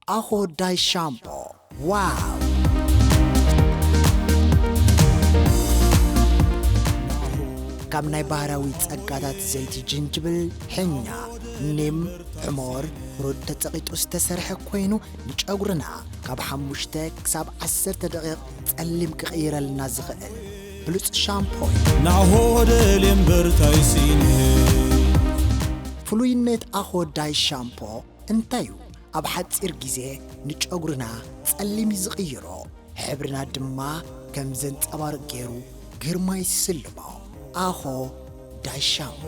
ኣኾ ዳይ ሻምፖ። ዋው! ካብ ናይ ባህላዊ ጸጋታት ዘይቲ ጅንጅብል፣ ሕኛ፣ ኒም፣ ሕሞር፣ ሁሩድ ተጸቒጡ ዝተሰርሐ ኮይኑ፣ ንጨጉርና ካብ ሓሙሽተ ክሳብ ዓሰርተ ደቂቕ ጸሊም ክቕይረልና ዝኽእል ብሉጽ ሻምፖ እዩ። ናሆ ደልየም በርታይ ሲነ። ፍሉይነት ኣኾ ዳይ ሻምፖ እንታይ እዩ? ኣብ ሓጺር ግዜ ንጨጉርና ጸሊም እዩ ዝቕይሮ፣ ሕብርና ድማ ከም ዘንጸባርቕ ገይሩ ግርማ ይስልሞ። ኣኾ ዳይ ሻምፖ።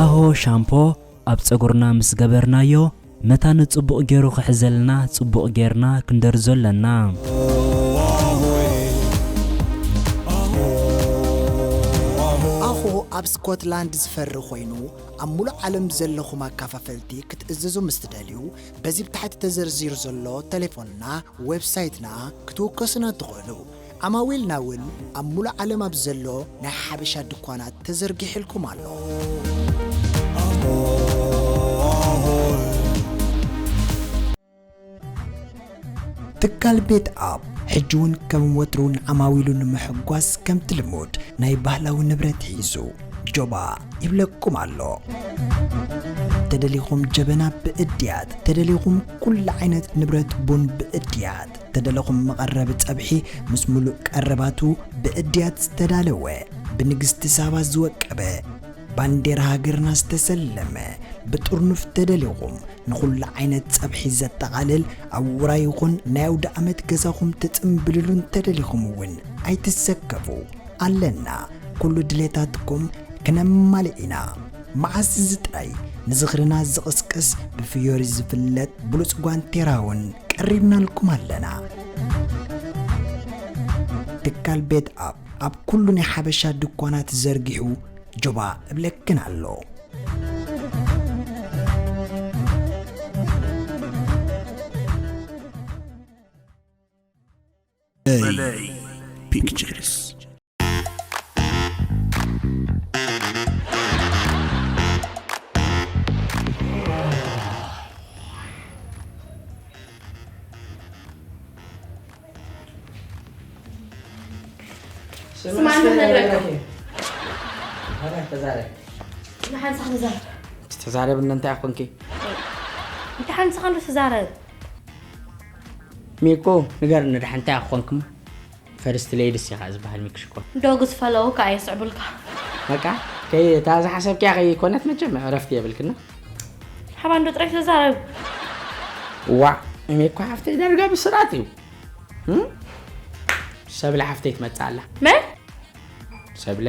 ኣሆ ሻምፖ ኣብ ጸጉርና ምስ ገበርናዮ፣ መታን ጽቡቕ ገይሩ ክሕዘልና ጽቡቕ ጌርና ክንደርዞ ኣለና። ኣኾ ኣብ ስኮትላንድ ዝፈሪ ኮይኑ፣ ኣብ ሙሉእ ዓለም ዘለኹም ኣካፋፈልቲ ክትእዘዙ ምስ ትደልዩ፣ በዚ ብታሕቲ ተዘርዚሩ ዘሎ ተሌፎንና፣ ዌብሳይትና ክትውከሱና ትኽእሉ። ዓማዊልና እውን ኣብ ሙሉእ ዓለም ኣብ ዘሎ ናይ ሓበሻ ድኳናት ተዘርጊሕልኩም ኣሎ። ትካል ቤት ኣፕ ሕጂ እውን ከም ወትሩ ንዓማዊሉ ንምሕጓስ ከምቲ ልሙድ ናይ ባህላዊ ንብረት ሒዙ ጆባ ይብለኩም ኣሎ። ተደሊኹም ጀበና ብእድያት፣ ተደሊኹም ኩሉ ዓይነት ንብረት ቡን ብእድያት፣ ተደለኹም መቐረቢ ጸብሒ ምስ ሙሉእ ቀረባቱ ብእድያት ዝተዳለወ፣ ብንግስቲ ሳባ ዝወቀበ፣ ባንዴራ ሃገርና ዝተሰለመ፣ ብጥርኑፍ ተደሊኹም ንኹሉ ዓይነት ጸብሒ ዘጠቓልል፣ ኣብ ውራይ ይኹን ናይ ኣውደ ዓመት ገዛኹም ትጽምብልሉ እንተደሊኹም እውን ኣይትሰከፉ። ኣለና፣ ኩሉ ድሌታትኩም ክነማልእ ኢና። መዓስ እዚ ጥራይ ንዝኽርና ዝቕስቅስ ብፍዮሪ ዝፍለጥ ብሉጽ ጓንቴራ እውን ቀሪብናልኩም ኣለና። ትካል ቤት ኣፕ ኣብ ኩሉ ናይ ሓበሻ ድኳናት ዘርጊሑ ጆባ እብለክን ኣሎ። Play Pictures. ስማዕ፣ እንተ ነግረካ። ተዛረብ። ንሓንሳእ ተዛረብ። ተዛረብ እነ እንታይ ኣኾንኪ? እንተ ሓንሳእ እንዶ ተዛረብ። ሚኮ ንገርኒ ደሓን እንታይ ኣኾንክም? ፈርስት ሌድስ ኢኻ ዝበሃል ሚኪ ሽኮር። ዶግስ ፈለውካ የስዕቡልካ። በቃ ከይ እታ ዝሓሰብክያ ከይኮነት መቸም ዕረፍቲ የብልክና። ሓባ እንዶ ጥራይ ተዛረብ። ዋዕ ሚኮ ሓፍተይ ዳርጋ ብስራት እዩ። እም? ሰብለ ሓፍተይ ትመጽእ ኣላ። መን? ሰብለ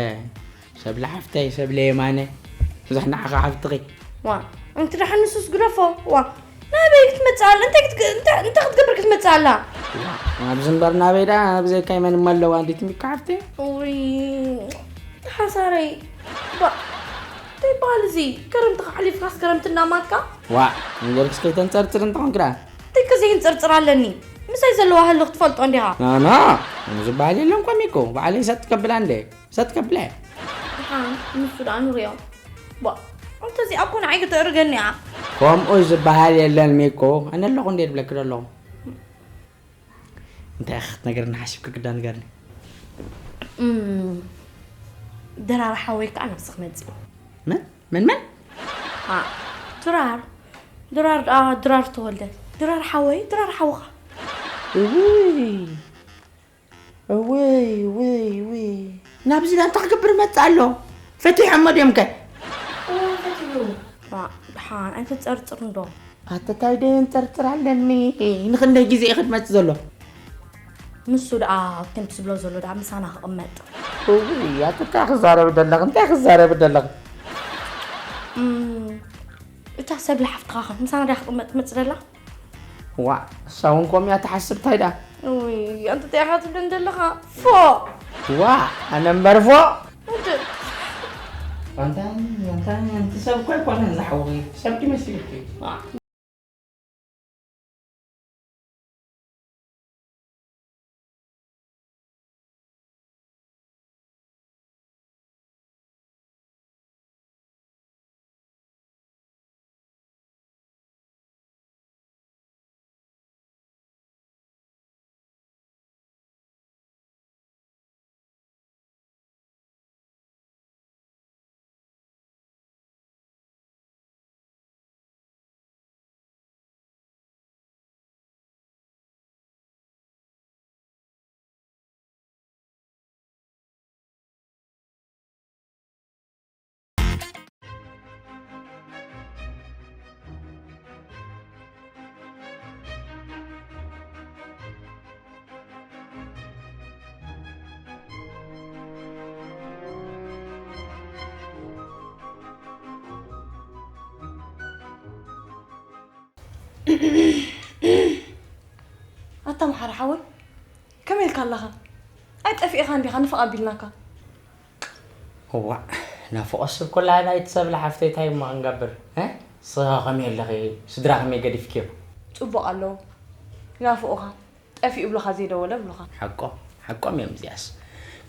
ሰብለ ሓፍተይ ሰብለ የማነ። ብዙሕ ንዓኻ ሓፍትኺ። ዋ እንቲ ደሓን ንሱስ ግደፎ። ዋ ናበይ ክትመጽእ ኣላ? እንታይ ክትግ- እንታይ እንታይ ክትገብር ክትመጽእ ኣላ? ኣብዚ እምበር ናበይ ደኣ ብዘይካይ መን እሞ ኣለዋ እንዲት ሚኮ ሓፍተይ። ውይ ሓሳረይ። ባ እንታይ በሃል እዚ? ክረምቲ ክሓሊፍካስ ክረምቲ እናማትካ? ዋእ ንገርክስ ከይተንጸርጽር እንተኾንኪ ደኣ። እንታይ ከዘይንጽርጽር ኣለኒ? ምሳይ ዘለዋ ህልኽ ትፈልጦ እንዲኻ? ናና ከምኡ ዝበሃል የለን እኮ ሚኮ። ባዕለይ ሰጥ ከብላ እንደ ሰጥ ከብላ እየ። ደሓን ንሱ ደኣ ንሪኦ። ባ እንተ እዚኣ እኮ ንዓይ ከተእርገኒ እያ። ከምኡ ዝበሃል የለን ሚኮ። ኣነ ኣለኹ እንደ ድብለኪ ዶ ኣለኹ። እንታይ ኢኺ ክትነግርኒ ሓሲብኪ ግዳ ንገርኒ። እም፣ ድራር ሓወይ ከኣ ናብዚ ክመጽእ እዩ። መን መን መን? ኣ፣ ድራር ድራር ደኣ ድራር ተወልደ። ድራር ሓወይ ድራር ሓውኻ። እውይ እውይ እውይ እውይ ናብዚ ዳ እንታይ ክገብር መጽእ ኣሎ? ፈቲሖሞ ድዮም ከ? ዋ፣ ደሓን ኣይተጸርጽር እንዶ። ኣተታይ ደየን ጸርጽር ኣለኒ። ንኽንደይ ግዜ እዩ ክትመጽእ ዘሎ? ንሱ ደኣ ከምቲ ዝብሎ ዘሎ ደኣ ምሳና ክቕመጥ። እውይ ኣቲ እንታይ ክዛረብ ደለኽ እንታይ ክዛረብ ደለኽ? እም፣ እታ ሰብ ለሓፍትኻ ኸ ምሳና ደኣ ክቕመጥ ትመጽእ ደላ? ዋእ እሳ እውን ከምኡ እያ ትሓስብ ታይ ደኣ? ውይ ኣንተ እንታይ ኢኻ ትብለኒ ዘለኻ? ፎእ! ዋእ ኣነ እምበር ፎእ! እንተ ኣንታ ኣንታ ኣንቲ ሰብ እኮ ኣይኮነን ዝሓውኺ ሰብ ድዩ መሲልኪ? ኣታ መሓሪ ሓወይ፣ ከመይ ኢልካ ኣለኻ? ኣይጠፊእኻ እንዲኻ፣ ንፍቕ ኣቢልናካ። እዋዕ፣ ናፍቖ ሰብ ኮላ ናይቲ ሰብ ለሓፍተይ እንታይ እሞ ክንገብር? እ? ንስኻ ከመይ ኣለኺ? ስድራ ከመይ ገዲፍክዮም? ጽቡቕ ኣለዉ። ይናፍቑኻ። ጠፊኡ ብሎኻ ዘይደወለ ብሎኻ። ሓቆም፣ ሓቆም እዮም እዚኣስ።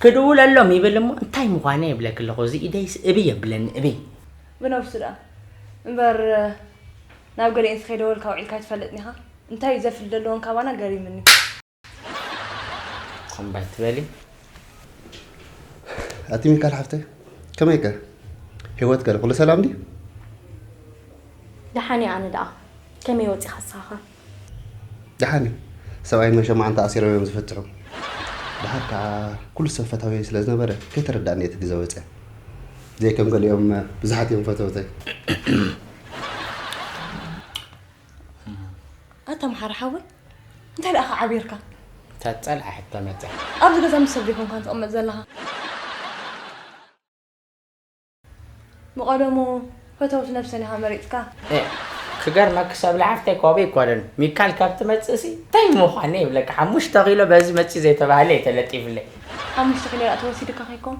ክድውለሎም ይብል እሞ እንታይ ምዃነ ይብለኪ ኣለኹ። እዚ ኢደይስ እብይ የብለኒ፣ እብይ። ብነብሱ ደኣ። እምበር፣ ናብ ገሊኤንስ ከይደወልካ ውዒልካ ኣይትፈልጥን ኢኻ። እንታይ እዩ ዘፍሊ ዘለዎን ካባና ገሪምኒ። ኮምባይ ትበሊ። ኣቲ ሚካል ሓፍተይ፣ ከመይከ? ህይወት ከ ኩሉ ሰላም ድዩ? ደሓን እየ ኣነ ደኣ። ከመይ ወጺኻ ንስኻ ኸ? ደሓን እዩ። ሰብኣይ መሸማዕን ተኣሲሮም እዮም ዝፍትሑ። ደሓር ከዓ ኩሉ ሰብ ፈታዊ ስለ ዝነበረ ከይተረዳእኒ እቲ ግዜ ወፀ። ዘይከም ገሊኦም ብዙሓት እዮም ፈተውተይ። ኣታ መሓሪ ሓወይ፣ እንታይ ደኣ ከዓቢርካ? ተጸልዓ ሕቶ መጸ። ኣብዚ ገዛ ምስ ሰብ ዘይኮንካ ትቕመጥ ዘለኻ። ብቐደሙ ፈተውቲ ነብሰን ኢኻ መሪጽካ። እ፣ ክገርመኪ ሰብ ለሓፍተይ ኮቢ ይኮነን። ሚካል ካብ ትመጽእሲ እንታይ ምዃነ ይብለካ። ሓሙሽተ ኪሎ በዚ መጺ ዘይተባህለ እዩ ተለጢፍለይ። ሓሙሽተ ኪሎ ደኣ ተወሲድካ ከይኮን?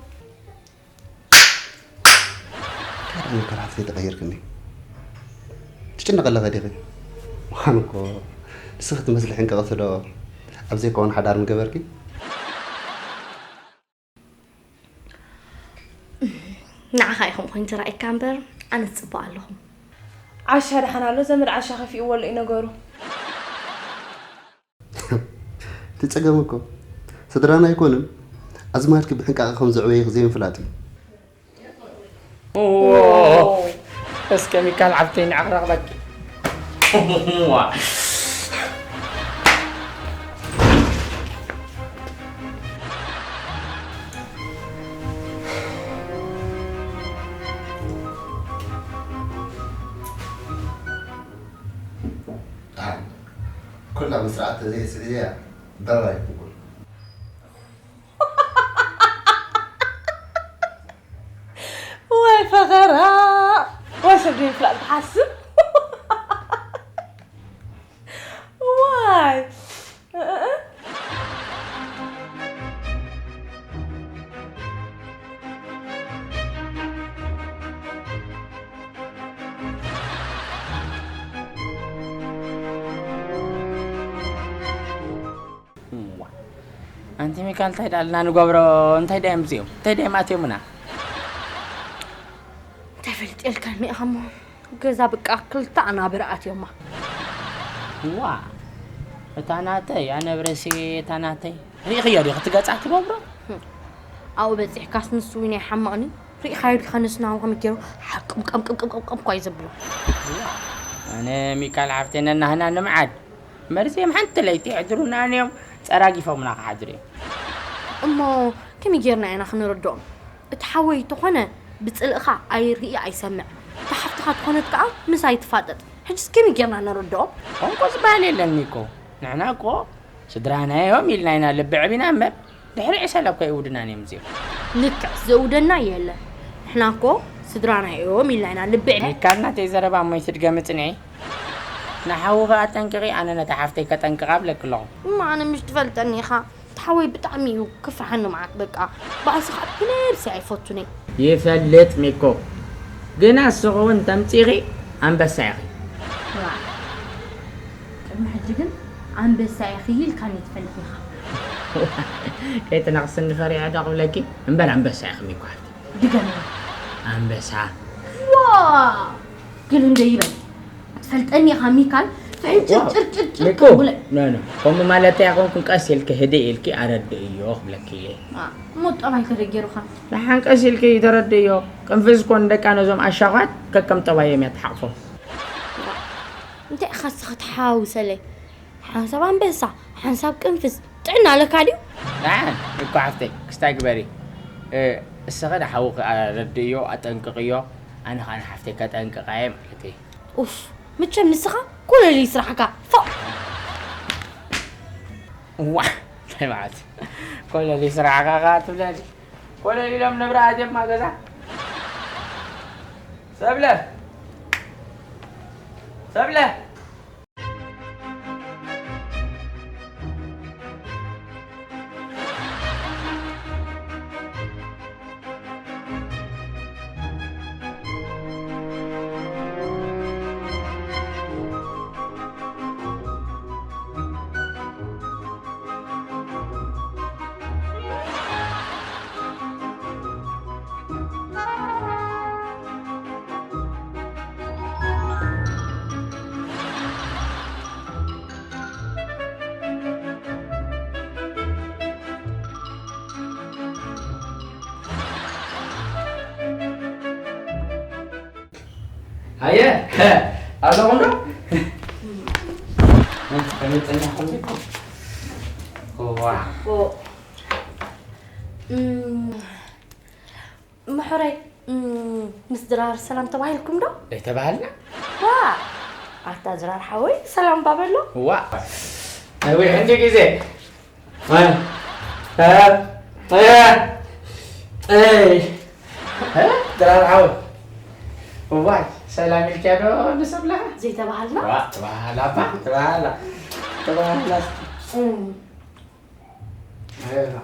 ከዳን ከራፍተይ ተቐይርክኒ። ትጭነቕ ኣለኸ ዲኺ? ምዃኑ እኮ ንስኺ ትመስሊ ሕንቅቕቲ ዶ ኣብ ዘይከውን ሓዳር ምገበርኪ? ንዓኻ ኢኹም ኮይኑ ዝረኣየካ እምበር ኣነ ዝፅበ ኣለኹ። ዓሻ ደሓን ኣሎ፣ ዘመድ ዓሻ ከፊእዎ ኣሎ እዩ ነገሩ። እቲ ጸገም እኮ ስድራና ኣይኮኑን ኣዝማድኪ ብሕንቃቐ ከም ዘዕበዩኺ ዘይምፍላጥ እዩ። እስከ ሚካል ዓብተይ ንዓኽ ረኽበኪ። ኩላ ብስርዓት ተዘይስርያ በራ ይብቁል። ወይ ፈኸራ፣ ወይ ሰብ ዘይምፍላጥ ትሓስብ። ዋይ። ኣንቲ ሚካል እንታይ ዳልና ንገብሮ? እንታይ ዳዮም እዚኦም እንታይ ዳዮም ኣትዮምና? እንታይ ፈልጥ የልካ ሚእኻሞ ገዛ ብቃ ክልተ ኣናብር ኣትዮማ። ዋ እታ ናተይ ኣነብረሲ እታ ናተይ ሪእኽዮ ዲ ክትገጻ ትገብሮ? ኣብኡ በጺሕካስ ንሱ እውን ኣይሓመቕኒ። ሪእኻዮ ዲኻ ንሱ ናሆም ከመይ ገይሩ ሓቅም ቀምቅምቅምቅም እኳ እዩ ዘብሎ። ኣነ ሚካል ሓፍቴ ነናህና ንምዓድ መርዚኦም ሓንቲ ለይቲ የሕድሩና እዮም ጸራጊፎምና ክሓድሩ እዮም። እሞ ከመይ ጌርና ኢና ክንርድኦም? እቲ ሓወይ ተኾነ ብጽልእኻ ኣይርኢ ኣይሰምዕ፣ እታ ሓፍትኻ ተኾነት ከኣ ምሳይ ትፋጠጥ። ሕጅስ ከመይ ጌርና ነረድኦም? ቋንቋ ዝበሃል የለን ሚኮ። ንሕና እኮ ስድራና እዮም ኢልና ኢና ልቢ ዕቢና እምበር ድሕሪ ዕሰለ እኮ ይእውድናን እዮም እዚኦም። ልክዕ ዘእውደና የለን። ንሕና እኮ ስድራና እዮም ኢልና ኢና ልቢ ዕቢ። ሚካል ናተይ ዘረባ እሞ ኣይትድገሚ ጽንዒ። ንሓውኺ ኣጠንቅቒ ኣነ ነታ ሓፍተይ ከጠንቅቓ እብለኪ ኣለኹ። እማ ኣነ ምሽ ትፈልጠኒ ኢኻ። ተሓወይ ብጣዕሚ እዩ ክፍርሓኒ መዓት በቃ ባእሲ ከዓ ብነብሲ ኣይፈቱን እየ። ይፈልጥ ሚኮ ግና እስኺ እውን ተምፂኺ ኣንበሳ ኢኺ። ቅድሚ ሕጂ ግን ኣንበሳ ኢኺ ኢልካኒ ትፈልጥ ኢኻ። ከይትነቕስኒ ፈሪሐ ዶ ክብለኪ እምበር ኣንበሳ ኢኺ ሚኮ ሓፍቲ። ድገም። ኣንበሳ። ዋ ግን እንደ ይበል ትፈልጠኒ ኢኻ ሚካል ፍሕንጭር ጭርጭርጭር ሚኩ ተብለ። ኖ ኖ ከምኡ ማለተይ ኣይኮንኩን ቀስ ኢልኪ ህድእ ኢልኪ ኣረድእዮ ክብለኪ እየ። አ፣ እሞ ጠባይ ከደገሩኻ። ደሓን ቀስ ኢልኪ ተረድእዮ። ቅንፍዝ ኮን ደቃ ነዞም ኣሻዃት ከከም ጠባዮም እያ ትሓቕፎም። እንታይ ኢኻ እስኻ ትሓዋውሰለይ? ሓንሳብ ኣንበሳ ሓንሳብ ቅንፍዝ ጥዕና ኣለካ ድዩ? ደሓን ሚኩ ሓፍተይ ክስታይ ግበሪ። እ፣ እስኺ ንሓውኺ ኣረድእዮ ኣጠንቅቕዮ ኣነ ኸኣ ንሓፍተይ ከጠንቅቓ እየ ማለተይ። ኡፍ መቸም ንስኻ ኮለል እዩ ስራሕካ ፎእ። ዋ እንታይ ማለት ኮለል ስራሕካ ከኣ ትብለኒ ኮለል ኢሎም ንብረ ኣትዮም ኣብ ገዛ ሰብለ ሰብለ ኣየ ኣለኹም ዶ? ከመይ ጸኒሕኩም ዲኩም? ዋ። ኦ፣ እም፣ ምሕረይ፣ እም፣ ምስ ድራር ሰላም ተባሂልኩም ዶ? ኣይተባሃልና። ዋ፣ ኣታ ድራር ሓወይ ሰላም ባበሎ። ዋ። ወይ ሕጂ ግዜ። እ፣ እ፣ እ፣ እ፣ ድራር ሓወይ። እዋይ፣ ሰላም ኢልኪያ ዶ ንሰብለኻ? ዘይተባሃልና? ዋ፣ ተባሃላ እባ፣ ተባሃላ። ተባሃላ እስኪ። እም። እዋ።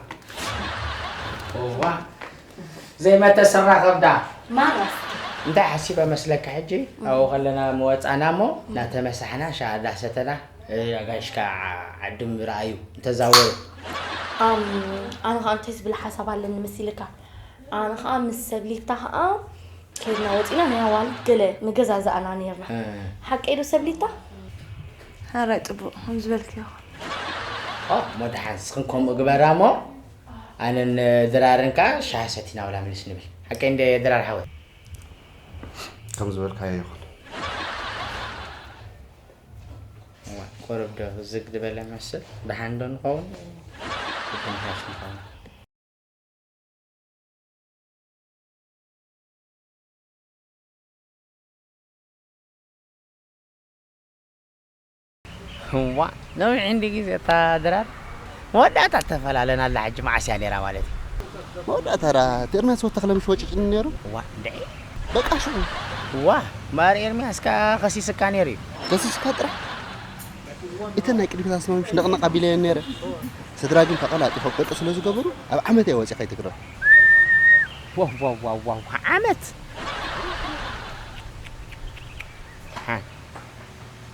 እዋ። ዘይመተ ስራ ከብዳ። ማራ እስኪ። እንታይ ሓሲበ መስለካ ሕጂ? ኣብኡ ከለና ምወጻና እሞ፣ እናተመሳሕና ሻሂ እንዳሰተና፣ እ፣ ኣጋይሽካ ዓዲ ምርኣዩ እንተዛወሩ። ኣም፣ ኣነ ኸኣ እንታይ ዝብል ሓሳብ ኣለኒ መሲልካ? ኣነ ኸኣ ምስ ሰብሊታ ኸኣ ከይድና ወጺና ናይ ኣዋልድ ገለ ምገዛዛእና ኔርና። እ። ሓቀይ ዶ ሰብሊታ? ሓራይ ጽቡቕ፣ ከም ዝበልክዮ። ኦ፣ እሞ ደሓን ንስኽን ከምኡ ግበራ እሞ፣ ኣነን ድራርን ከኣ ሻሂ ሰቲና ዋላ ምልስ ንብል። ሓቀይ እንደ ድራር ሓወይ? ከም ዝበልካዮ ይኹን። እዋ፣ ቁሩብ ዶ ዝግ ዝበለ መስል? ደሓን ዶ ንኸውን? ግዲ ምሓሽ ንኸውን። እዋ፣ ነዊሕ እንዲ ግዜ እታ ድራር መወዳእታ ተፈላለና ኣላ። ሕጂ መዓስ እያ ነይራ ማለት እዩ? መወዳእታ ራ፣ እቲ ኤርምያስ ወዲ ተኽለ ምሽ ወጪጭኒ ነይሩ? እዋ፣ እንድዒ። በቃ ሽዑ። እዋ፣ እምበኣር ኤርምያስ ከኣ ከሲስካ ነይሩ እዩ። ከሲስካ ጥራሕ? እተን ናይ ቅድሚት ኣስማምሽ ነቕነቕ ኣቢለየን ነይረ። ስድራ ግን ተቐላጢፎም ዕርቂ ስለ ዝገበሩ፣ ኣብ ዓመት እያ ወጺኣ ከይትግረፍ። ዋው፣ ዋው፣ ዋው፣ ዋው፣ ዓመት? ሓ፣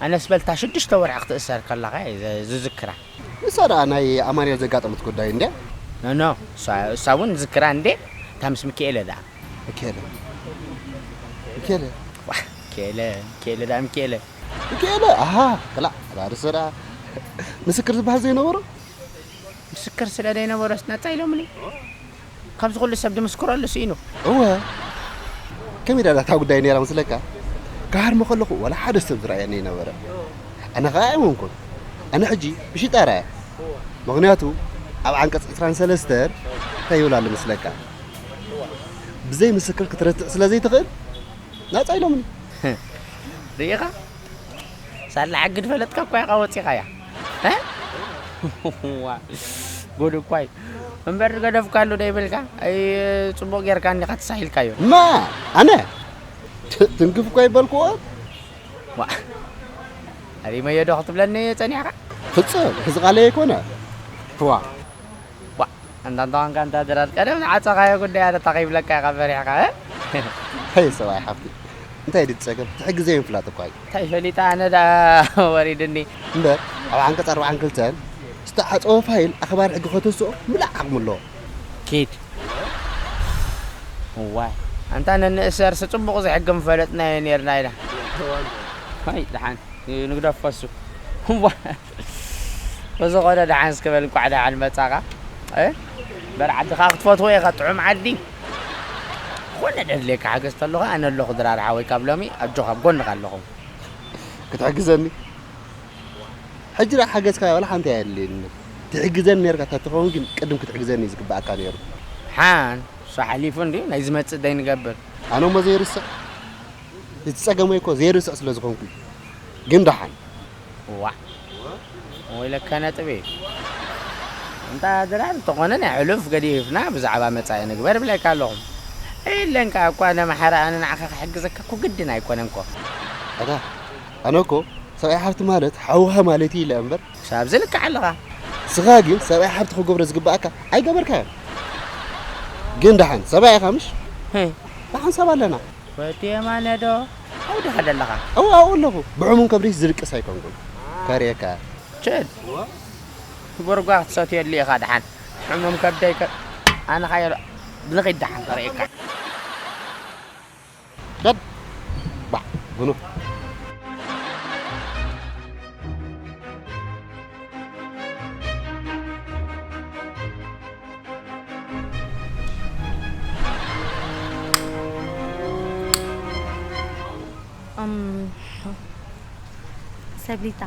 ኣነስ በልታ ሽዱሽተ ወርሒ ክትእሰር ከለኻ እየ ዘ-፣ ዝዝክራ። ንሳ ደኣ ናይ ኣማኑኤል ዘጋጠመት ጉዳይ እንድያ? ኖ፣ ኖ፣ እሳ፣ እሳ እውን ዝዝክራ እንዴ? እታ ምስ ሚኪኤለ ደኣ። ሚኪኤለ? ሚኪኤለ? ዋ፣ ሚኪኤለ፣ ሚኪኤለ ደኣ ሚኪኤለ። ሚኪኤለ? ኣሃ፣ ክላእ፣ ኣባርሰ ደኣ። ምስክር ዝበሃል ዘይነበሮ? ምስክር ስለ ዘይነበሮስ ነጻ ኢሎምኒ። ካብዚ ኩሉ ሰብ ድምስክረሉ ስኢኑ። እወ። ከመይ ደኣ እታ ጉዳይ ነይራ መስለካ? ክሃርሞ ከለኹ ዋላ ሓደ ሰብ ዝረኣየኒ ኣይነበረ። ኣነ ኸኣ ኣይመንኩን። ኣነ ሕጂ ብሽጣራ እየ። ምኽንያቱ ኣብ ዓንቀጽ ዕስራን ሰለስተን እንታይ ይብል ኣሎ መስለካ? ብዘይ ምስክር ክትረትዕ ስለ ዘይትኽእል ናጻ ኢሎምኒ። ርኢኻ? ሳላ ሕጊ ድፈለጥካ እኳ ኢኻ ወጺኻያ። እ? ዋ፣ ጉድ እኳ እዩ። እምበር ገደፍካሉ ዶ ይብልካ? ኣይ፣ ጽቡቕ ጌርካ እንዲኻ ተሳሂልካዮ። ማ፣ ኣነ? ት-፣ ትንክፍ እኳ ይበልክዎ። ዋ፣ ኣሪመዮ ዶ ክትብለኒ ጸኒሕካ? ፍጹም፣ እዚ ቃለይ ኣይኮነ። ዋ። ዋ፣ ኣንታ እንተ ኾንካ እንታ ድራር ቀደም ዝዓጸኻዮ ጉዳይ ኣነ እንታይ ከይብለካ ኢኻ ፈሪሕካ፣ እ? ሄይ ሰብኣይ ሓፍቲ፣ እንታይ ድዩ እቲ ጸገም? ትሕግዘ ምፍላጥ እኳ እዩ። እንታይ ፈሊጠ ኣነ ደኣ ወሪድኒ። እምበር፣ ኣብ ዓንቀጽ ኣርብዓን ክልተን ዝተዓጸወ ፋይል ኣኽባሪ ሕጊ ከተስኦ ምሉእ ዓቕሚ ኣለዎ። ኪድ። እዋይ፣ ኣንታ ነንእሰርሲ ጽቡቕ እዚ ሕጊ ምፈለጥናዮ ኔርና ኢና። ሃይ፣ ደሓን። ንግደፎ እሱ። እዋ፣ ብዝኾነ ደሓን እስከ በል፣ እንቋዕ ደሓን መጻኻ። እ? እምበር ዓድኻ ክትፈትዎ ኢኻ፣ ጥዑም ዓዲ። ዝኾነ ደድልየካ ሓገዝ ተለኻ፣ ኣነ ኣለኹ ድራር ሓወይ፣ ካብ ሎሚ ኣጆኻ፣ ኣብ ጎንኻ ኣለኹ። ክትሕግዘኒ? ሕጂ ደኣ ሓገዝካ ዋላ ሓንቲ ኣየድልየኒ። ትሕግዘኒ ኔርካ ተትኸውን ግን ቅድም ክትሕግዘኒ እዩ ዝግብኣካ ኔሩ። ሓን፣ እሱ ሓሊፉ እንድዩ፣ ናይ ዝመጽእ ደይንገብር። ኣነ እሞ ዘይርስዕ። እቲ ጸገመይ እኮ ዘይርስዕ ስለ ዝኾንኩ እዩ። ግን ደሓን። ዋዕ። ወይለከ ነጥቢ። እንታ ድራር እንተኾነ ናይ ሕሉፍ ገዲፍና ብዛዕባ መጻኢ ንግበር እብለካ ኣለኹ። የለን ከኣ እኳ ነማሕረ ኣነ ንዓኻ ክሕግዘካ እኮ ግድን ኣይኮነን እኮ። ኣታ፣ ኣነ እኮ ሰብኣይ ሓፍቲ ማለት ሓውኻ ማለት እዩ ኢለ እምበር። ሳብ ዝልክዕ ኣለኻ። ንስኻ ግን ሰብኣይ ሓፍቲ ክገብሮ ዝግብኣካ ኣይገበርካዮን። ግን ደሓን ሰብኣይ ኢኻ ምሽ? ህይ። ደሓን ሰብ ኣለና። ወዲ የማነ ዶ? ኣብኡ ዲኻ ዘለኻ? እወ፣ ኣብኡ ኣለኹ። ብሕሙም ከብደይ ዝድቅስ ኣይኮንኩን። ከርእየካ። ችድ። ቦርጓ ክትሰትየሉ ኢኻ ደሓን። ሕሙም ከብደይ ከ-፣ ኣነ ኻዮ ንኺድ ደሓን ከርእየካ። ደድ። ባዕ፣ ጉኑ። ሰብሊታ፣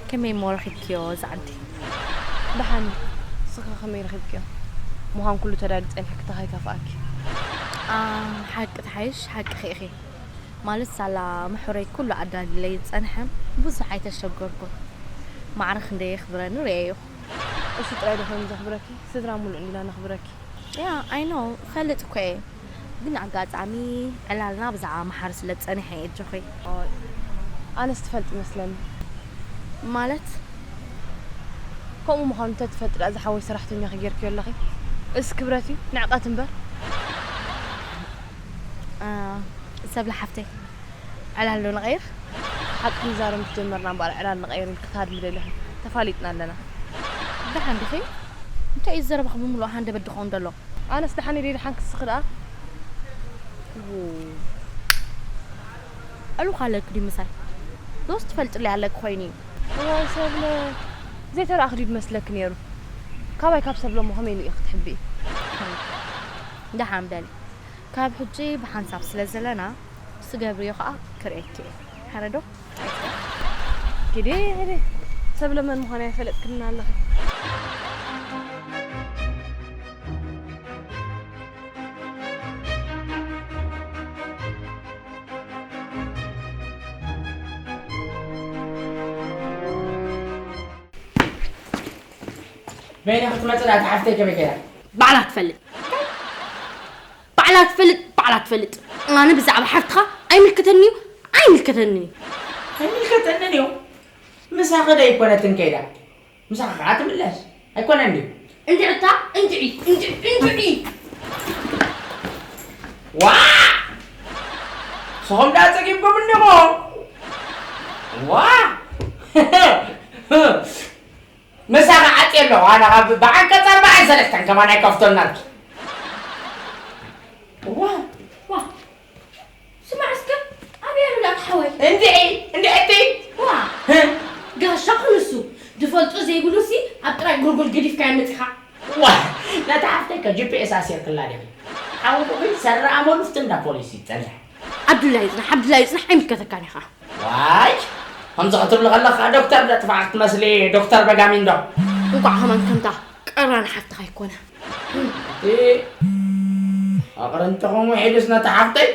ከመይ እሞ ረኺብክዮ እዚ ዓዲ? ደሓን። ንስኺ ከመይ ረኺብክዮ? ምዃን ኩሉ ተዳሊ ጸኒሕኪ እንታይ ከይከፍኣኪ? ኣም፣ ሓቂ ትሓይሽ፣ ሓቅኺ ኢኺ። ማለት ሳላ ምሕረይ ኩሉ ኣዳሊለይ ዝጸንሐ ብዙሕ ኣይተሸገርኩን። ማዕረ ክንደይ የኽብረኒ ርእየዮ። እሱ ጥራይ ዶ ኮይኑ ዘኽብረኪ? ስድራ ሙሉእ እንዲና ነኽብረኪ። ያ፣ I know፣ እፈልጥ እኮ እየ። ግን ኣጋጣሚ ዕላልና ብዛዕባ መሓር ስለ ዝጸንሐ እየ ኣጆኺ። ኣነስ ትፈልጥ ይመስለኒ። ማለት ከምኡ ምዃኑ እንተትፈልጢ ደኣ ዝሓወይ ሰራሕተኛኺ ጌርክዮ ኣለኺ። እስ ክብረት እዩ ንዕቐት እምበር። አ፣ ሰብለ ሓፍተይ፣ ዕላል ዶ ንቐይር? ሓቂ ክንዛረብ ምስ ጀመርና እምበኣር ዕላል ንቐይር ኢልኪ ክትሃድሚ ደሊኺ። ተፋሊጥና ኣለና። ደሓን ዲኺ? እንታይ እዩ ዘረባኺ ብምሉእ ሃንደበት ድኸውን ዘሎ? ኣነስ ደሓን ኢለ ደሓን ክስኺ ደኣ። ዕሉኽ ኣለኪ ድዩ ምሳይ? ዶስ ትፈልጥለይ ኣለኪ ኮይኑ እዩ? እዋይ ሰብለ፣ ዘይተረኣኺ ድዩ ዝመስለኪ ነይሩ? ካባይ ካብ ሰብለ እሞ ከመይ ኢሉ ኢኺ ክትሕብኢ? ደሓን በሊ። ካብ ሕጂ ብሓንሳብ ስለ ዘለና፣ ትገብርዮ ኸኣ ክርእየኪ እየ። ሕረ ዶ? ኪዲ ኪዲ። ሰብለ መን ምዃና ይፈለጥክልና ኣለኺ። በይና ክትመፅእ ደኣ ተሓፍተይ ከመይ ከያ? ባዕላ ትፈልጥ። ባዕላ ትፈልጥ፣ ባዕላ ትፈልጥ። ኣነ ብዛዕባ ሓፍትኻ ኣይምልከተኒ እዩ፣ ኣይምልከተኒ እዩ። ኣይምልከተንን እዩ። ምሳኺ ዶ ኣይኮነትን ከይዳ? ምሳኺ ከዓ ትምለስ። ኣይኮነን ድዩ? እንድዕታ፣ እንድዒ፣ እንድዒ፣ እንድዒ። ዋ! ንስኹም ደኣ ጸጊብኩም እንዲኹም። ዋ! ምሳኺ ዓጽየ ኣለኹ ኣነ ካብ ብዓንቀጽ ኣርባዓን ሰለስተን ከማን ኣይከፍቶን ናብኪ። ዋ! ዋ! ስማዕ እስከ ኣበይ ኣሎ ዳኣ ሓወይ? እንድዒ እንድዒ እቲ ዋ ጋሻ ክንሱ ድፈልጦ ዘይብሉሲ ኣብ ጥራይ ጎልጎል ገዲፍካዮ መጺኻ። ዋ ነታ ሓፍተይ ከ ጂፒኤስ ኣሲርክላ ዲኺ? ሓውኹኺ ሰረ ኣመሉ ፍቲ እንዳ ፖሊስ ይጸንሕ። ዓብዱላ ይጽናሕ ዓብዱላ ይጽናሕ ኣይምልከተካን ኢኻ። ዋይ ከምዚ ክትብሊ ከለኺ ከኣ ዶክተር ዶ ጥፋዕ ክትመስሊ ዶክተር በጋሚንዶ። እንቋዕ ከማን ከምታ ቀራን ሓፍትኻ ኣይኮነ። ኣቕርንትኹም ውሒዱስ ነታ ሓፍተይ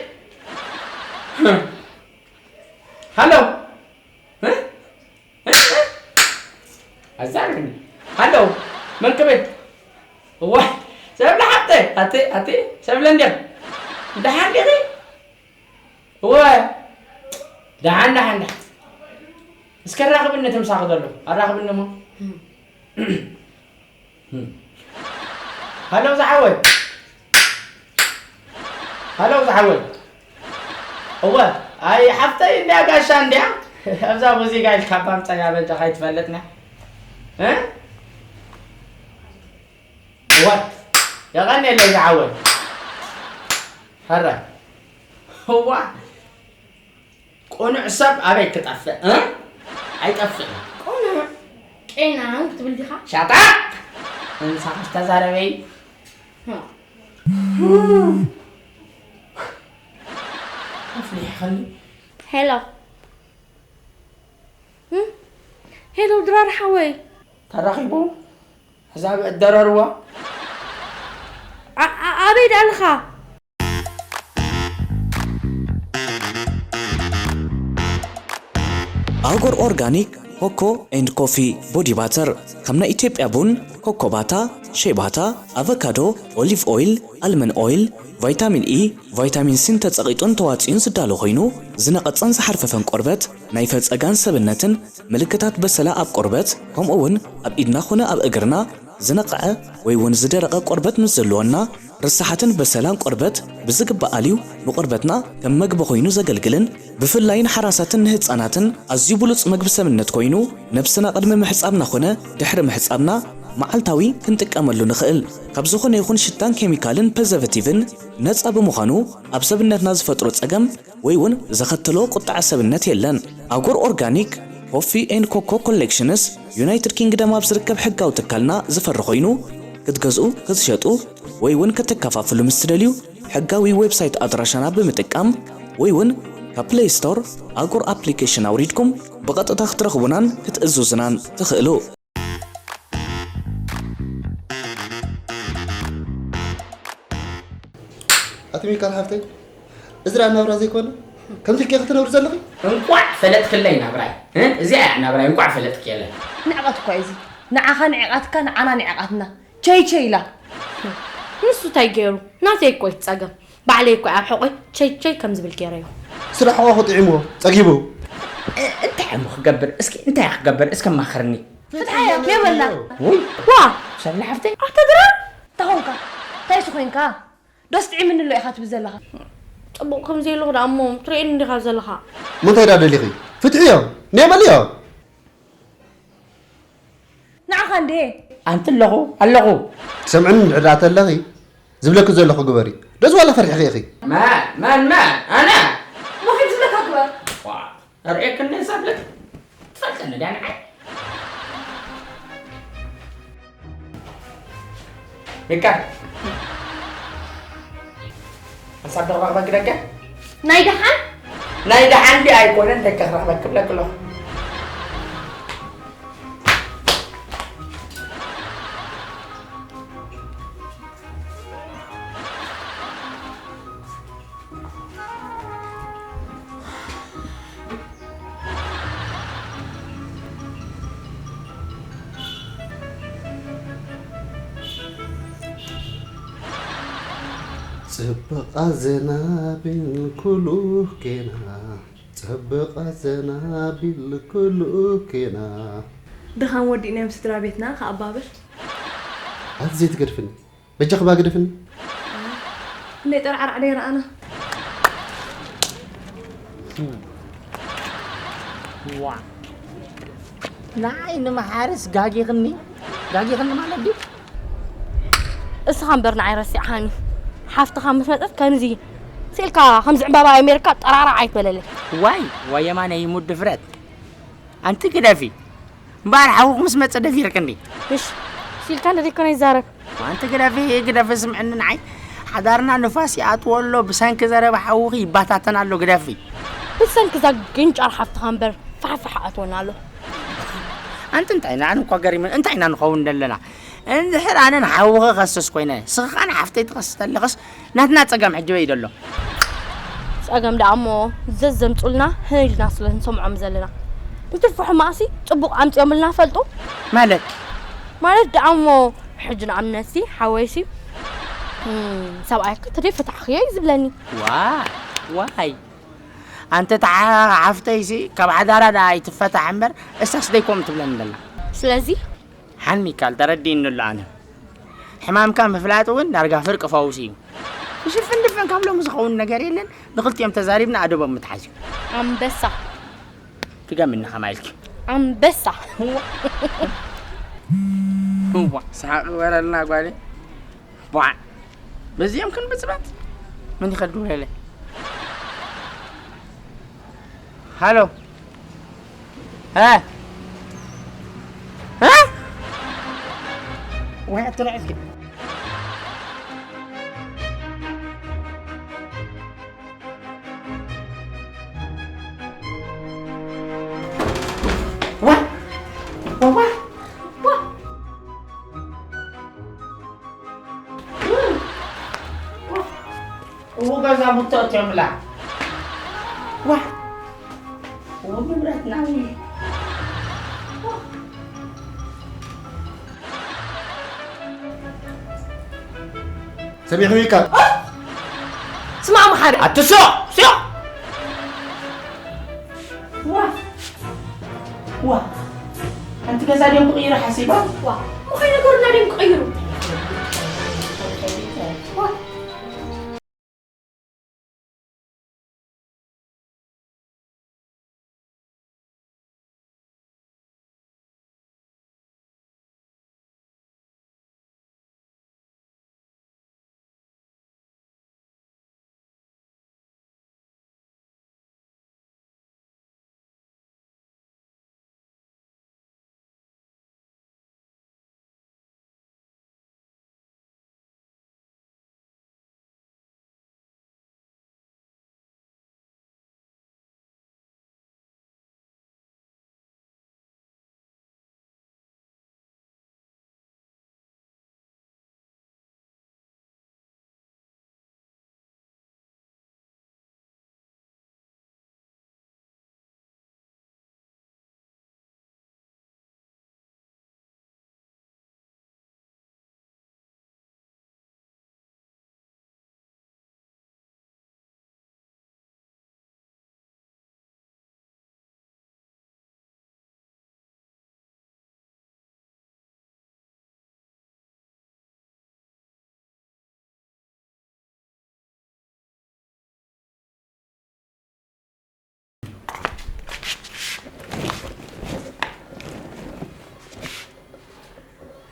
ሃሎ ኣዛርብኒ ሃሎ መን ክብል እዋ ሰብለ ሓፍተይ ኣቲ ኣቲ ሰብለ እንዲያ ደሓን ዲኺ እወ ደሓን ደሓን ደሓን እስከ ኣራኽብኒ እቲ ምሳኺ ዘሎ ኣራኽብኒ እሞ ሃሎ ዝሓወይ ሃሎ ዝሓወይ እወ ኣይ ሓፍተይ እንድያ ጋሻ እንድያ ኣብዛ ሙዚቃ ኢልካ እባ ምፀያ በጃኻ ኣይትፈልጥና እ እወ የቐንየለይ ዝሓወይ ሕራይ እዋ ቅኑዕ ሰብ ኣበይ ክጠፍእ እ? ኣይጠፍእን። ቅኑዕ ቄናን ክትብል ዲኻ? ሻጣ እንሳኽሽ ተዛረበይ። ኣፍሊሕኽኒ። ሄሎ ሄሎ ድራር ሓወይ ተራኺቡ ሕዛብ እደረርዋ ኣበይ ዳልኻ ኣጎር ኦርጋኒክ ኮኮ ኤንድ ኮፊ ቦዲ ባተር ከም ናይ ኢትዮጵያ ቡን፣ ኮኮባታ፣ ሼባታ፣ ኣቨካዶ፣ ኦሊቭ ኦይል፣ ኣልመን ኦይል፣ ቫይታሚን ኢ፣ ቫይታሚን ሲን ተጸቒጡን ተዋጺኡን ዝዳሎ ኮይኑ ዝነቐጸን ዝሓርፈፈን ቆርበት ናይ ፈጸጋን ሰብነትን ምልክታት በሰላ ኣብ ቆርበት፣ ከምኡ እውን ኣብ ኢድና ኾነ ኣብ እግርና ዝነቕዐ ወይ እውን ዝደረቐ ቆርበት ምስ ዘለወና፣ ርስሓትን በሰላን ቆርበት ብዝግባእ ኣልዩ ንቆርበትና ከም መግቢ ኮይኑ ዘገልግልን ብፍላይ ንሓራሳትን ንህፃናትን ኣዝዩ ብሉፅ መግቢ ሰብነት ኮይኑ ነብስና ቅድሚ ምሕፃብና ኾነ ድሕሪ ምሕፃብና መዓልታዊ ክንጥቀመሉ ንኽእል ካብ ዝኾነ ይኹን ሽታን ኬሚካልን ፐዘቨቲቭን ነፃ ብምዃኑ ኣብ ሰብነትና ዝፈጥሮ ፀገም ወይ እውን ዘኸትሎ ቁጥዐ ሰብነት የለን። ኣጎር ኦርጋኒክ ኮፊ ኤንድ ኮኮ ኮሌክሽንስ ዩናይትድ ኪንግደም ኣብ ዝርከብ ሕጋዊ ትካልና ዝፈሪ ኮይኑ ክትገዝኡ፣ ክትሸጡ ወይ እውን ክትከፋፍሉ ምስ ትደልዩ ሕጋዊ ዌብሳይት ኣድራሻና ብምጥቃም ወይ እውን ካብ ፕለይ ስቶር ኣጎር ኣፕሊኬሽን ኣውሪድኩም ብቐጥታ ክትረኽቡናን ክትእዝዙናን ትኽእሉ። ኣቲ ሚካል ሓፍተይ፣ እዚ ደኣ ናብራ ዘይኮነ? ከምዚ ኢልኪ ክትነብሪ ዘለኺ? እንቋዕ ፈለጥክለይ ናብራይ። እ? እዚኣ እያ ናብራይ፣ እንቋዕ ፈለጥክየለ። ንዕቐት እኳ እዩ እዚ። ንዓኻ ንዕቓትካ፣ ንዓና ንዕቓትና። ቸይ ቸይ ኢላ። ንሱ እንታይ ገይሩ? ናተይ እኮ እዩ ጸገም። ባዕለይ እኮ ኣብ ሕቖይ ቸይ ቸይ ከም ዝብል ገይረዮ። ስራሕ ሕቖኹ ጥዒምዎ፣ ጸጊቡ። እ-፣ እንታይ እሞ ክገብር? እስኪ እንታይ ክገብር? እስከ ማኽርኒ። ፍትሓያ፣ የበላ። ውይ። ዋ! ሰብለ ሓፍተይ። ኣታ ድራር! እንታይ ኾንካ? እንታይ ሲ ኾይንካ? ዶስ ጥዒምኒ ኣሎ ኢኻ ትብል ዘለኻ? ጽቡቕ ከም ዘየለኹ ደኣ እሞ ትርእየኒ እንዲኻ ዘለኻ። ምንታይ ደኣ ደሊኺ? ፍትሒ እዮ። ነይ በልዮ። ንዓኻ እንዴ? ኣንቲ ኣለኹ፣ ኣለኹ። ትሰምዕኒ እንድሕር ደኣ ተለኺ፣ ዝብለኪ ዘለኹ ግበሪ። ዶስ ዋላ ፈሪሕኺ ኢኺ? ማን፣ ማን፣ ማን? ኣነ? እሞ ከይድ ዝብለካ ግበር። ዋ፣ ኣርእየክኒ ሳብለክ። ትፈልጠኒ ድያ ንዓይ? ሚካ። ሓንሳብ ዶ ክረኽበኪ ደገ? ናይ ደሓን? ናይ ደሓን ድዩ ኣይኮነን፣ ደገ ክረኽበኪ እብለኪ ኣለኹ። ጽብቓ ዘናቢል ኩሉ ኬና፣ ጽብቓ ዘናቢል ኩሉ ኬና። ድኻም ወዲእና እዮም ስድራ ቤትና ከኣባብል። ኣዝየ ትገድፍኒ። በጃኺ ባግደፍኒ። ክንደይ ጠርዓርዕ ደይ ረኣና። ዋ። ንዓይ ንምሓርስ ጋጊኽኒ? ጋጊኽኒ ማለት ድዩ? እስኻ እምበር ንዓይ ረሲዕኻኒ። ሓፍትኻ ምስ መጸት ከምዚ ስኢልካ ከምዚ ዕምባባ ኣሜሪካ ጠራራዕ ኣይትበለለይ። ዋይ፣ ዋይ የማነ ይሙት ድፍረት። ኣንቲ ግደፊ። እምበኣር ሓውኺ ምስ መጸ ደፊርክኒ። ምሽ፣ ስኢልካ እንደ ደይኮነ ይዛረብ። ኣንቲ ግደፊ፣ ግደፊ ስምዕኒ ንዓይ። ሓዳርና ንፋስ ይኣትዎ ኣሎ፣ ብሰንኪ ዘረባ ሓውኺ ይባታተን ኣሎ፣ ግደፊ። ብሰንኪ እዛ ግንጫር ሓፍትኻ እምበር ፋሕፋሕ ኣትወና ኣሎ። ኣንቲ እንታይ ኢና፣ ኣነ እኳ ገሪሙኒ፣ እንታይ ኢና ንኸውን ዘለና? እንድሕር ኣነ ንሓውኺ ከስስ ኮይነ፣ ስኺ ኸኣ ንሓፍተይ ትኸስስ ተለኽስ፣ ናትና ጸገም ሕጂ በይ ደሎ። ጸገም ደኣ እሞ ዘዘምጹልና ህን ኢልና ስለ ንሰምዖም ዘለና። ንትርፎ ሕማቕሲ ጽቡቕ ኣምጺኦምልና ፈልጡ። ማለት? ማለት ደኣ እሞ ሕጂ ንኣብነትሲ ሓወይሲ፣ እም፣ ሰብኣይካ ተደይ ፈታሕኽዮ እዩ ዝብለኒ። ዋይ፣ ዋይ። ኣንተ ተሓ-፣ ሓፍተይሲ ካብ ሓዳራ ደኣ ኣይትፈታሕ እምበር፣ እሳስ ደይ ከምኡ ትብለኒ ደላ። ስለዚ? ሓን ሚካል፣ ተረዲእኒ ኣሎ ኣነ። ሕማምካ ምፍላጥ እውን ዳርጋ ፍርቂ ፈውሲ እዩ። ብሽፍን ድፍን ካብ ሎሚ ዝኸውን ነገር የለን። ንኽልቲኦም ተዛሪብና ኣደቦም ምትሓዝ እዩ። ኣንበሳ። ትገምኒ ከማይ ኢልኪ። ኣንበሳ። እዋ፣ ሰሓቕ ግበረልና ጓለይ። ቧዕ። በዚኦም ክንብጽበጥ? መን ይኸዱ ወለለ? ሃሎ። እ? እ? ወይ ኣትርዕፊ። ዋ! ዋ! ዋ! እው ገዛ ሙተት የምላ። ዋ! እው ንብረትና እው። ሰሚዕኺ ሚካ? ስማዕ መሓሪ። ኣቲ ስቕ! ስቕ! ዋ! ዋ! ሓንቲ ገዛ ድዮም ክቕይሩ ሓሲቦም? ዋ! እሞ ከይነገሩና ድዮም ክቕይሩ? ዋ!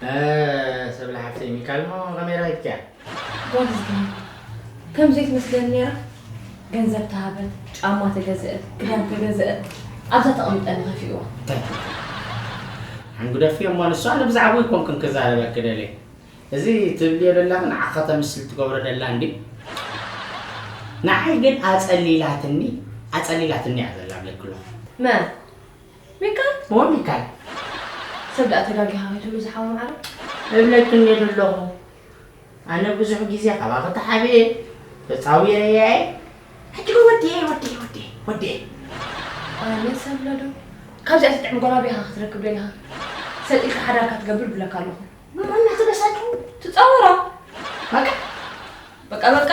ሰብለ ሓፍተይ፣ ሚካል ሞ ከመይ ረኺብኪያ? ጓል ዝገርም። ከም ዘይትመስለኒ ነይራ። ገንዘብ ተሃበት፣ ጫማ ተገዝአ፣ ክዳን ተገዝአ፣ ኣብዛ ተቐምጠ ንኸፊእዋ። እንታይ ትብል? ሓንጉደፊ እሞ ንሱ፣ ኣነ ብዛዕባኡ ኣይኮንኩን ክዛረበኪ ደልየ። እዚ ትብልዮ ዘለኺ ንዓኻ ተምስል ትገብሮ ደላ እንዲ። ንዓይ ግን ኣጸሊላትኒ፣ ኣጸሊላትኒ እያ ዘላ እብለኪ ኣለኹ። መን? ሚካል? እወ ሚካል። ሰብ ደኣ ተጋጊኻ ከይትብሉ ዝሓወ ማዕረ? እብለኪ እንድየ ዘለኹ። ኣነ ብዙሕ ግዜ ካባኺ ተሓቢኤ፣ ተጻዊረያ እየ። ሕጂ ግን ወዲኤ፣ ወዲኤ፣ ወዲኤ፣ ወዲኤ። ኣነ ሰብለ ዶ? ካብዚኣ ትጥዕም ጓል ኣበይ ኢኻ ክትረክብ ደሊኻ? ሰጥ ኢልካ ሓዳርካ ትገብር እብለካ ኣለኹ። ምሁና ተበሳጭ ትጻወራ። በቃ። በቃ፣ በቃ።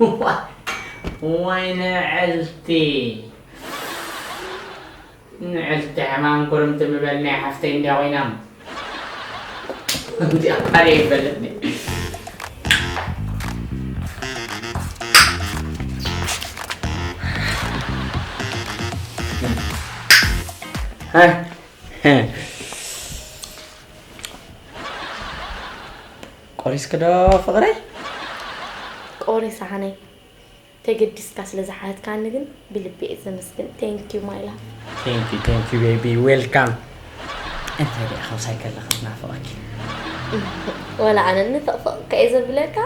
ዋይ፣ ዋይ ንዕልቲ። ንዕልቲ ሕማም ኩርምቲ ምበል ናይ ሓፍተይ እንድያ ኮይና። እዚኣ ቃል ይበለኒ። ሃይ። ቆሪስኪ ዶ ፍቕረይ? ቆሪሰ ሓነይ። ተገዲስካ ስለ ዝሓተትካኒ ግን ብልቢ እየ ዘመስግን። Thank you my love። Thank you, thank you baby, welcome። እንታይ ደኣ ከምሳይ ከለኺ ዝናፍቐኪ? ወላ ኣነ ንፍቕፍቕ ከ እየ ዘብለካ።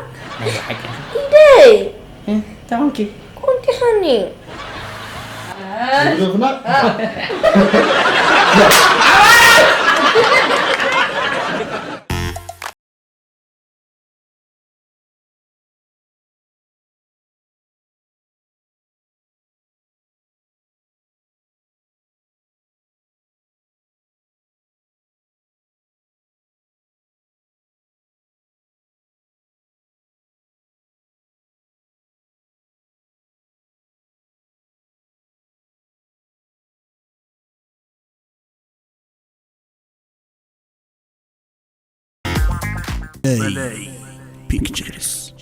ናይ ብሓቂ ኢኺ? ኢደይ! እም፣ ተኾንኪ? ኮንቲኻኒ። ይግደፍና። Play Pictures.